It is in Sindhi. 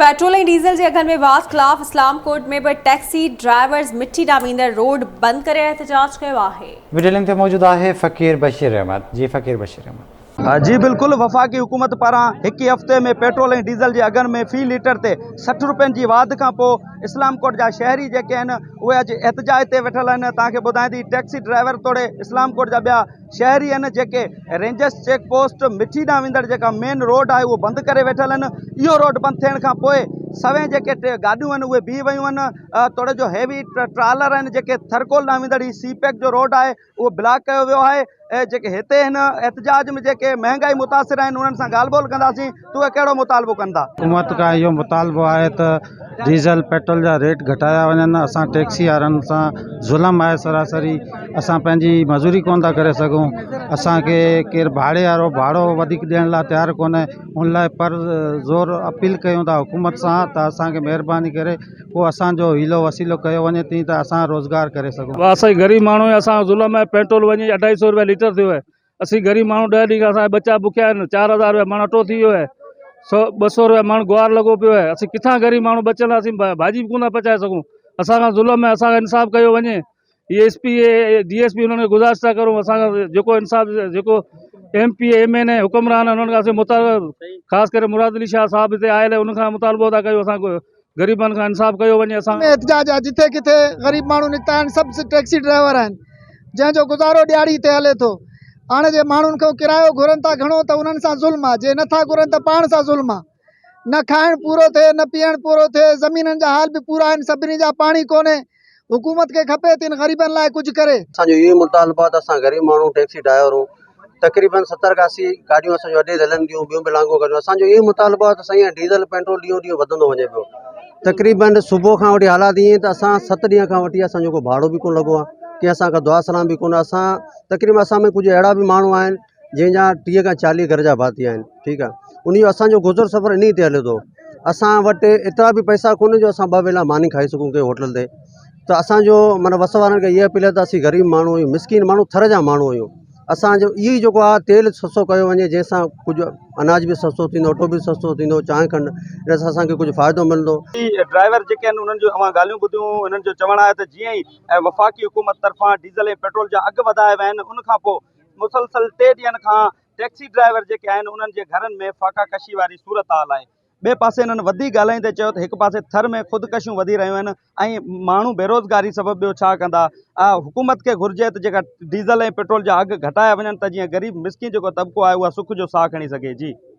پيٽرول ۽ ڊيزل جي اگهن ۾ واڌ خلاف اسلام ڪوٽ ۾ به ٽيڪسي ڊرائيورز مٺي ڏانهن ويندڙ روڊ بند ڪري احتجاج ڪيو آهي. وڊيو لنڪ تي موجود آهي فقير بشير احمد جي فقير بشير احمد. جي بلڪل وفاقي حڪومت پاران هڪ ئي هفتي ۾ پيٽرول ۽ ڊيزل جي اگهن ۾ في ليٽر تي 60 روپين جي واڌ کانپوء اسلام ڪوٽ جا شهري جيڪي آهن اهي اڄ احتجاج تي ويٺل آهن توهان کي ٻڌايان ٿي ٽيڪسي ڊرائيور توڙي اسلام ڪوٽ جا ٻيا شهري آهن جيڪي رينجرس چيڪ پوسٽ مٺي ڏانهن ويندڙ جيڪا مين روڊ آهي اهو بند ڪري ويٺل آهن اهو روڊ بند ٿيڻ کان پوء سوين جيڪي گاڏيون آهن اهي بيهي ويون آهن توڙي جو هيوي ٽرالر آهن جيڪي ٿرڪول ڏانهن ويندڙ هي سي پيڪ جو روڊ آهي اهو بلاڪ ڪيو ويو آهي ۽ جيڪي هتي هن احتجاج ۾ جيڪي مهنگائي متاثر آهن انهن سان ڳالهه ٻولهه ڪنداسين ته اهي ڪهڙو مطالبو ڪن ٿا. حڪومت کان اهو مطالبو آهي ته ڊيزل پيٽرول جا ريٽ گهٽايا وڃن اسان ٽيڪسي وارن سان ظلم آهي سراسري اسان پنهنجي مزوري ڪونه ٿا ڪري سگهون اسانکي ڪير ڀاڙي وارو ڀاڙو وڌيڪ ڏيڻ لاءِ تيار ڪونهي ان لاءِ پر زور اپيل ڪيون ٿا حڪومت سان ته اسانکي مهرباني ڪري ڪو اسانجو حيلو وسيلو ڪيو وڃي تيئن ته اسان روزگار ڪري سگهون. اسان غريب ماڻهو آهيون اسان جو ظلم آهي پيٽرول وڃي اڍائي سو روپيا ليٽر ٿيو آهي اسين غريب ماڻهو ڏهه ڏينهن کان اسان جا ٻچا بکيا آهن 4000 روپيا مڻ اٽو ٿي ويو آهي سو 200 روپيا مڻ گوار لڳو پيو آهي اسين ڪٿان غريب ماڻهو بچيل اسين ڀاڄي به ڪونه ٿا پچائي سگهون اسان کان ظلم آهي اسان کان انصاف ڪيو وڃي اي S P D S P انهن کي گذارش ٿا ڪرون اسان کان جيڪو انصاف جيڪو M P A M N A حڪمران آهن انهن کان اسين مطالبو خاص ڪري مراد علي شاهه صاحب هتي آيل آهي ان کان مطالبو ٿا ڪيون اسان غريبن کان انصاف ڪيو وڃي اسان. ۾ احتجاج آهي جٿي ڪٿي غريب ماڻهو نڪتا آهن سڀ ٽيڪسي ڊرائيور آهن جنهن جو گذارو ڏياڙي تي هلي ٿو هاڻي جي ماڻهن کان ڪرايو گهرن ٿا گهڻو ته انهن سان ظلم آهي جي نٿا گهرن ته پاڻ سان ظلم آهي نه کائڻ پورو ٿئي نه پيئڻ پورو ٿئي زمينن جا حال به پورا آهن سڀني جا پاڻي ڪونهي حڪومت کي کپي ته ان غريبن لاء ڪجهه ڪري. اسان جو اهو ئي مطالبو آهي ته اسان غريب ماڻهو ٽيڪسي ڊرائيور آهيون تقريبن 70 کان 80 گاڏيون اسان جون اڏي تي هلن ٿيون ٻيون به لانگهو ڪن اسان جو اهو ئي مطالبو آهي ته سائين ڊيزل پيٽرول ڏينهون ڏينهن وڌندو وڃي پيو تقريبن صبح کان وٺي حالات ائين ته اسان 7 ڏينهن کان وٺي اسان جو ڪو ڀاڙو به ڪونه لڳو آهي ڪنهن اسان کان دعا سلام به ڪونه اسان تقريبن اسان ۾ ڪجهه اهڙا به ماڻهو آهن جنهن جا 30 کان 40 گهر جا ڀاتي آهن ٺيڪ آهي ان جو اسان جو گذر سفر انهي تي هلي ٿو اسان وٽ ايترا به پئسا ڪونهن جو اسان ٻه ويلا ماني کائي سگهون ڪنهن هوٽل تي ته اسانجو معنيٰ وس وارن کي اها اپيل آهي ته اسين غريب ماڻهو آهيون مسڪين ماڻهو ٿر جا ماڻهو آهيون اسانجو اهو ئي جيڪو آهي تيل سستو ڪيو وڃي جنهن سان ڪجهه اناج به سستو ٿيندو اٽو به سستو ٿيندو چانهه کنڊ ان سان اسانکي ڪجهه فائدو ملندو. ڊرائيور جيڪي آهن انهن جون اوهان ڳالهيون ٻڌيون انهن جو چوڻ آهي ته جيئن ئي وفاقي حڪومت طرفان ڊيزل ۽ پيٽرول جا اگهه وڌايا ويا آهن ان کان پوء مسلسل ٽي ڏينهن کان ٽيڪسي ڊرائيور جيڪي آهن انهن جي گهرن ۾ فاقا ڪشي واري صورتحال آهي. ٻئي پاسي انهن وڌيڪ ڳالهائيندي چيو ته هڪ پاسي ٿر ۾ خودڪشيون وڌي رهيون آهن ۽ ماڻهو بيروزگاري سبب ٻيو ڇا ڪندا، حڪومت کي گهرجي ته جيڪا ڊيزل ۽ پيٽرول جا اگهه گهٽايا وڃن ته جيئن غريب مسڪين جيڪو طبقو آهي اها سک جو ساهه کڻي سگهي. جي.